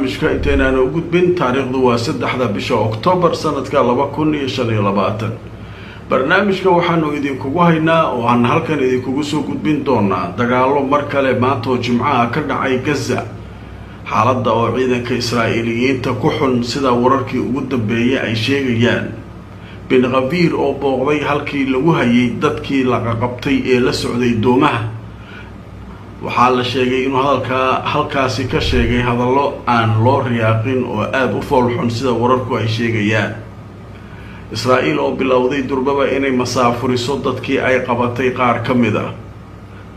Barnaamijka intaynaan u gudbin, taariikhdu waa 3-da bisha Oktoobar sanadka 2025. Barnaamijka waxaanu idinkugu haynaa oo aan halkan idinkugu soo gudbin doonaa dagaalo mar kale maantoo Jimcaha ka dhacay Gaza, xaaladda oo ciidanka Israa'iiliyiinta ku xun sida wararkii ugu dambeeyay ay sheegayaan, Bin Khafiir oo booqday halkii lagu hayay dadkii laqaqabtay ee la socday doomaha. Waxaa la sheegay inuu hadalkaa halkaasi ka sheegay hadallo aan loo riyaaqin oo aada u foolxun sida wararku ay sheegayaan. Israa'iil oo bilowday durbaba inay masaafuriso dadkii ay qabatay qaar ka mid ah.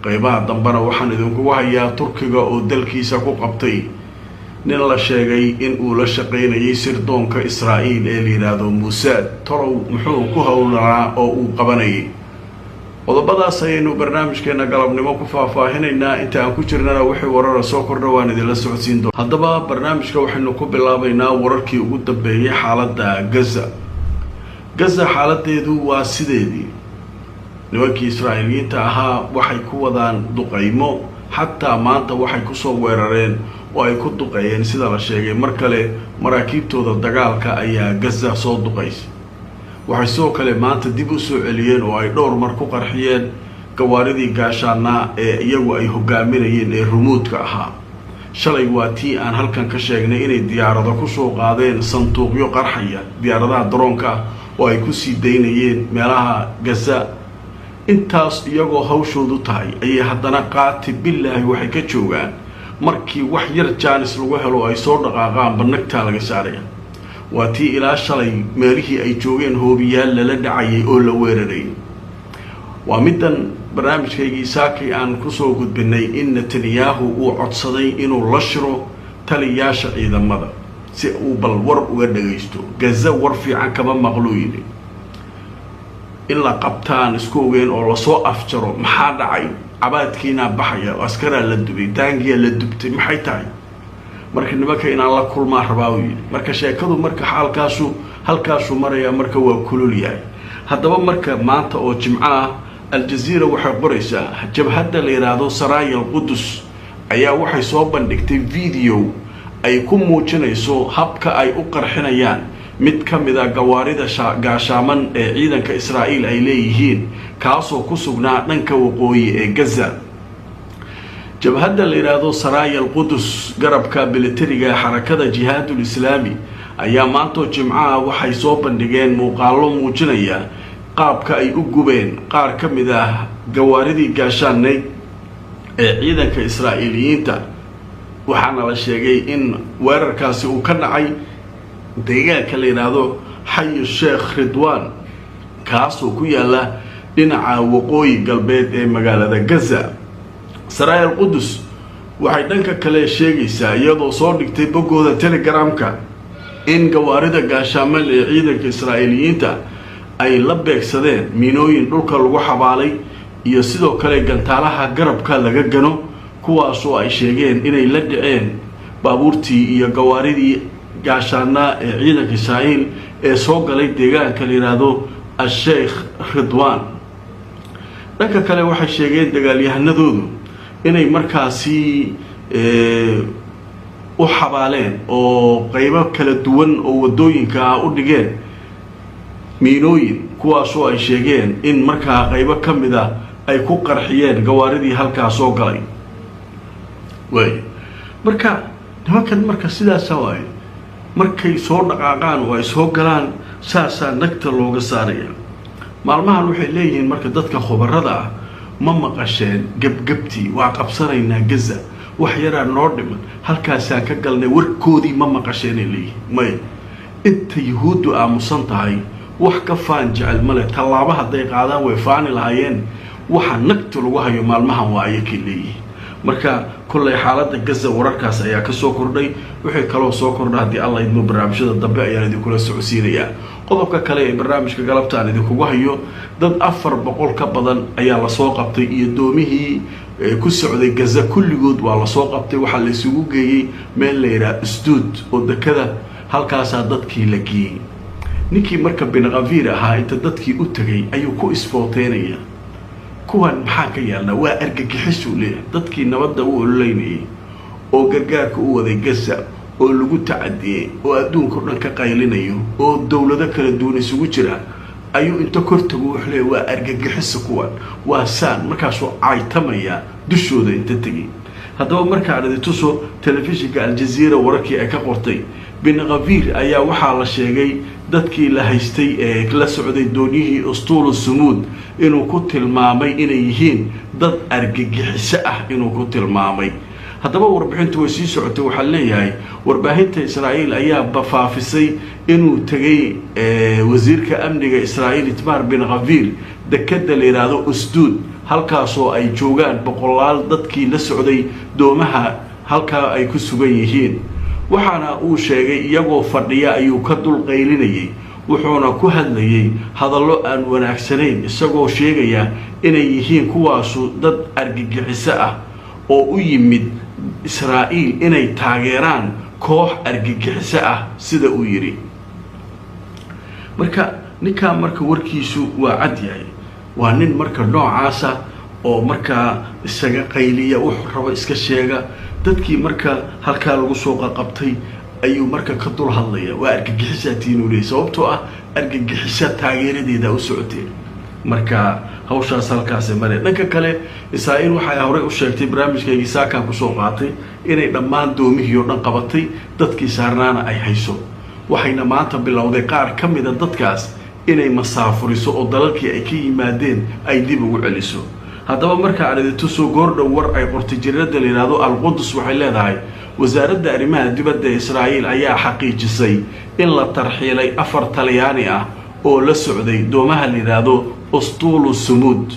Qeybaha dambena waxaan idinkugu hayaa Turkiga oo dalkiisa ku qabtay nin la sheegay in uu la shaqaynayay sirdoonka Israa'iil ee la yidhaahdo Musaad. Tolow muxuu ku howlanaa oo uu qabanayay? Qodobadaas ayaynu barnaamijkeena galabnimo ku faahfaahinaynaa. Inta aan ku jirnana wixii warara soo kordha waan idinla socodsiin doona. Haddaba barnaamijka waxaynu ku bilaabaynaa wararkii ugu dambeeyay xaaladda Gaza. Gaza xaaladeedu waa sideedii. Nimankii Israa'iiliyiinta ahaa waxay ku wadaan duqaymo, xataa maanta waxay kusoo weerareen oo ay ku duqeeyeen sida la sheegay mar kale maraakiibtooda dagaalka ayaa Gaza soo duqaysay. Waxay sidoo kale maanta dib u soo celiyeen oo ay dhowr mar ku qarxiyeen gawaaridii gaashaanaa ee iyagu ay hogaaminayeen ee rumuudka ahaa. Shalay waa tii aan halkan ka sheegnay inay diyaarado kusoo qaadeen sanduuqyo qarxaya, diyaaradaha daroonka ah, oo ay kusii daynayeen meelaha Gaza. Intaas iyagoo hawshoodu tahay ayay haddana qaati bilaahi waxay ka joogaan markii wax yar jaanis lagu helo ay soo dhaqaaqaanba nagtaa laga saaraya. Waa tii ilaa shalay meelihii ay joogeen hoobiyaal lala dhacayay oo la weerarayay. Waa middan barnaamijkaygii saakii aan kusoo gudbinay in Netanyahu uu codsaday inuu la shiro taliyaasha ciidamada si uu bal war uga dhagaysto. Gaza war fiican kama maqluu yidhi, in la qabtaan isku ogeen oo lasoo afjaro. Maxaa dhacay? Cabaadkiinaa baxaya, askaraa la dubay, taangiyaa la dubtay, maxay tahay? Marka nimanka inaan la kulmaa rabaa uu yidhi. Marka sheekadu marka xaalkaasu halkaasuu marayaa, marka waa kulul yahay. Haddaba marka maanta oo Jimco ah Aljaziira waxay qoraysaa jabhadda la yidhaahdo Saraaya Alqudus ayaa waxay soo bandhigtay video ay ku muujinayso habka ay u qarxinayaan mid ka mid a gawaarida gaashaaman ee ciidanka Israa'iil ay leeyihiin, kaasoo ku sugnaa dhanka waqooyi ee Gaza. Jabhadda la yidhaahdo Saraaya Alqudus, garabka militariga xarakada Jihaadul Islaami, ayaa maantoo Jimcaha waxay soo bandhigeen muuqaallo muujinaya qaabka ay u gubeen qaar ka mid ah gawaaridii gaashaanayd ee ciidanka Israa'iiliyiinta. Waxaana la sheegay in weerarkaasi uu ka dhacay deegaanka la yidhaahdo Xayu Sheekh Ridwaan, kaasoo ku yaala dhinaca waqooyi galbeed ee magaalada Gaza. Saraaya Alqudus waxay dhanka kale sheegaysaa, iyadoo soo dhigtay boggooda Telegramka, in gawaarida gaashaaman ee ciidanka Israa'iiliyiinta ay la beegsadeen miinooyin dhulka lagu xabaalay iyo sidoo kale gantaalaha garabka laga gano, kuwaasoo ay sheegeen inay la dhaceen baabuurtii iyo gawaaridii gaashaanaa ee ciidanka Israa'iil ee soo galay deegaanka la yidhaahdo Asheikh Ridwaan. Dhanka kale waxay sheegeen dagaalyahanadoodu inay markaasi u xabaaleen oo qeybo kala duwan oo waddooyinka ah u dhigeen miinooyin, kuwaasoo ay sheegeen in markaa qeybo ka mid a ay ku qarxiyeen gawaaridii halkaa soo galay. Waay marka nimankan marka sidaasa waaye, markay soo dhaqaaqaan oo ay soo galaan saasaa nagta looga saaraya. Maalmahan waxay leeyihiin marka dadka khubarada ah, ma maqasheen gebgebtii waa qabsanaynaa Gaza, wax yaraa noo dhiman, halkaasaan ka galnay, warkoodii ma maqasheenay leeyihiin? Maya. Inta Yuhuuddu aamusan tahay wax ka faan jecel male. Tallaabo hadday qaadaan way faani lahaayeen. Waxa nagta lagu hayo maalmahan waa ayakay leeyihiin. Marka kollay xaaladda Gaza wararkaas ayaa kasoo kordhay. Wixii kaloo soo kordha haddii Alla idmo barnaamijyada dambe ayaan idinkula socodsiinayaa. Qodobka kale ee barnaamijka galabta aan idinkugu hayo, dad 400 ka badan ayaa lasoo qabtay iyo doomihii ku socday Gaza kulligood waa lasoo qabtay. Waxaa la isugu geeyey meel la yidhaha Isduud oo dekada, halkaasaa dadkii la geeyey. Ninkii marka Bin Khafiir ahaa inta dadkii u tegay ayuu ku isfooteynaya, kuwan maxaa ka yaalnaa, waa argagixisuu leeyahay. Dadkii nabadda u ololeynayay oo gargaarka u waday Gaza Oo lagu tacadiyey oo adduunka o dhan ka qaylinayo oo dowlado kala duwan isugu jira ayuu inta kortagu wuxuu leeya waa argagixisa, kuwan waa saan. Markaasuu caytamaya dushooda inta tegay. Haddaba markaan idin tuso telefishinka Aljaziira wararkii ay ka qortay, Bin Khafiir ayaa waxaa la sheegay dadkii la haystay ee la socday dooniyihii Ustuulu Sumuud inuu ku tilmaamay inay yihiin dad argagixiso ah inuu ku tilmaamay. Haddaba warbixintu way sii socotay. Waxaa leeyahay warbaahinta Israa'iil ayaa bafaafisay inuu tegay wasiirka amniga Israa'iil Itmar Bin Khafiir dekeda la yidhaahdo Usduud, halkaasoo ay joogaan boqolaal dadkii la socday doomaha halkaa ay ku sugan yihiin. Waxaana uu sheegay iyagoo fadhiya ayuu ka dul qaylinayay, wuxuuna ku hadlayay hadallo aan wanaagsanayn, isagoo sheegaya inay yihiin kuwaasu dad argagixiso ah oo u yimid Israa'iil inay taageeraan koox argagixiso ah, sida uu yidhi. Marka ninkaa marka warkiisu waa cad yahay. Waa nin marka noocaasa oo markaa isaga qayliya, wuxuu rabo iska sheega. Dadkii marka halkaa lagu soo qaqabtay ayuu marka ka dul hadlaya, waa argagixisaa tiinuu leeyay, sababtoo ah argagixisa taageeradeeda u socoteen. Marka hawshaas halkaasi mare. Dhanka kale, Israa'iil waxay horey u sheegtay, barnaamijkaygii saakan kusoo qaatay, inay dhammaan doomihii oo dhan qabatay, dadkii saarnaana ay hayso. Waxayna maanta bilowday qaar ka mida dadkaas inay masaafuriso oo dalalkii ay ka yimaadeen ay dib ugu celiso. Haddaba marka aan idin tuso goordhow war ay qortay jariirada la yidhaahdo Alqudus, waxay leedahay wasaaradda arrimaha dibadda ee Israa'iil ayaa xaqiijisay in la tarxiilay 4 Talyaani ah oo la socday doomaha la yidhaahdo Ustuulu Sumuud.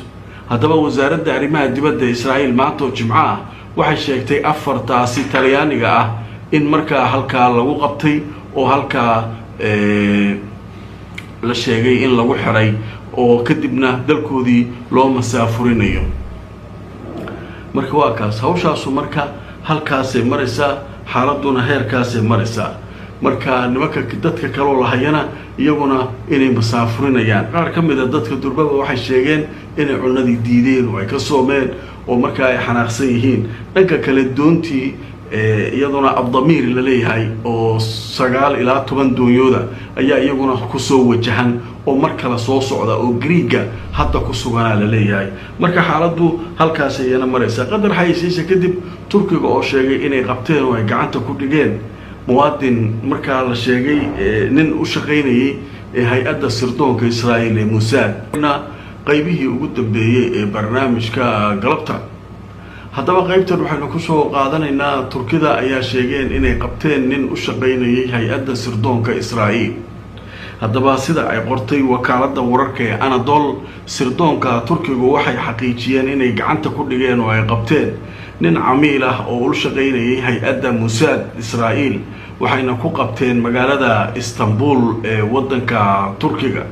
Haddaba wasaaradda arrimaha dibadda Israa'iil maanta oo Jimco ah waxay sheegtay afartaasi Talyaaniga ah in markaa halkaa lagu qabtay oo halkaa la sheegay in lagu xiray oo kadibna dalkoodii loo masaafurinayo. Marka waa kaas hawshaasu. Marka halkaasay maraysaa, xaaladuna heerkaasay maraysaa. Marka nimanka dadka kaloo lahayana iyaguna inay masaafurinayaan. Qaar ka mida dadka durbaba waxay sheegeen inay cunadii diideen oo ay ka soomeen oo markaa ay xanaaqsan yihiin. Dhanka kale, doontii iyaduna Abdamiir la leeyahay oo 9 ilaa 10 doonyooda ayaa iyaguna kusoo wajahan oo mar kale soo socda oo Griiga hadda ku suganaa la leeyahay. Marka xaaladdu halkaas iyana maraysa. Qadar xayeysiisa kadib, Turkiga oo sheegay inay qabteen oo ay gacanta ku dhigeen muwaadin markaa la sheegay nin u shaqaynayay hay-adda sirdoonka Israa'iil ee Musaad. Qaybihii ugu dambeeyey ee barnaamijka galabta, haddaba qaybtan waxaynu kusoo qaadanaynaa Turkida ayaa sheegeen inay qabteen nin u shaqaynayay hay-adda sirdoonka Israa'iil. Haddaba sida ay qortay wakaaladda wararka ee Anadol, sirdoonka Turkigu waxay xaqiijiyeen inay gacanta ku dhigeen oo ay qabteen nin camiil ah oo ula shaqaynayay hay-adda Musaad Israa'iil, waxayna ku qabteen magaalada Istanbul ee waddanka Turkiga.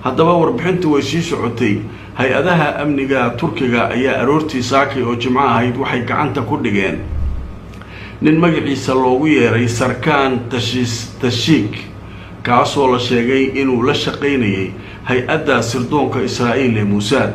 Haddaba warbixintu way sii socotay. Hay-adaha amniga Turkiga ayaa aroortii saakay oo Jimco ahayd waxay gacanta ku dhigeen nin magaciisa loogu yeeray Sarkaan Tashis Tashiik, kaasoo la sheegay inuu la shaqaynayay hay-adda sirdoonka Israa'iil ee Muusaad.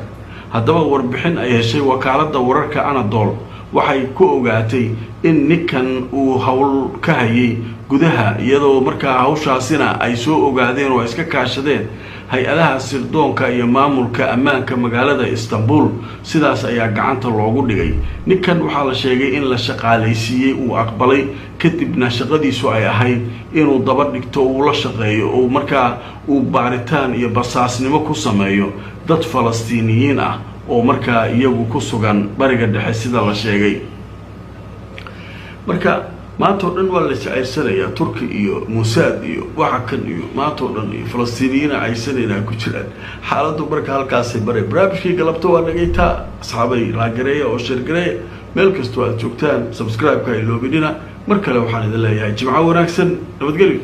Haddaba warbixin ay heshay wakaaladda wararka Anadol waxay ku ogaatay in ninkan uu howl ka hayay gudaha, iyadoo markaa hawshaasina ay soo ogaadeen oo ay iska kaashadeen hay-adaha sirdoonka iyo maamulka ammaanka magaalada Istanbul. Sidaas ayaa gacanta loogu dhigay ninkan. Waxaa la sheegay in la shaqaalaysiiyey, uu aqbalay, kadibna shaqadiisu ay ahayd inuu daba dhigto, uu la shaqeeyo oo markaa uu baaritaan iyo basaasnimo ku sameeyo dad Falastiiniyiin ah oo markaa iyagu ku sugan Bariga Dhexe, sida la sheegay. Marka maanta oo dhan waa la iscaysanayaa, Turki iyo Musaad iyo waxa kan iyo maanta oo dhan iyo Falastiiniyiina caysanaynaa ku jiraan. Xaaladdu marka halkaasay maray. Barnaamijkii galabta waa nagaytaa. Asxaabay, like gareeya oo share gareeya meel kastoo aad joogtaan, subscribe-ka iloobinina. Mar kale waxaan idin leeyahay Jimco wanaagsan, nabadgelyo.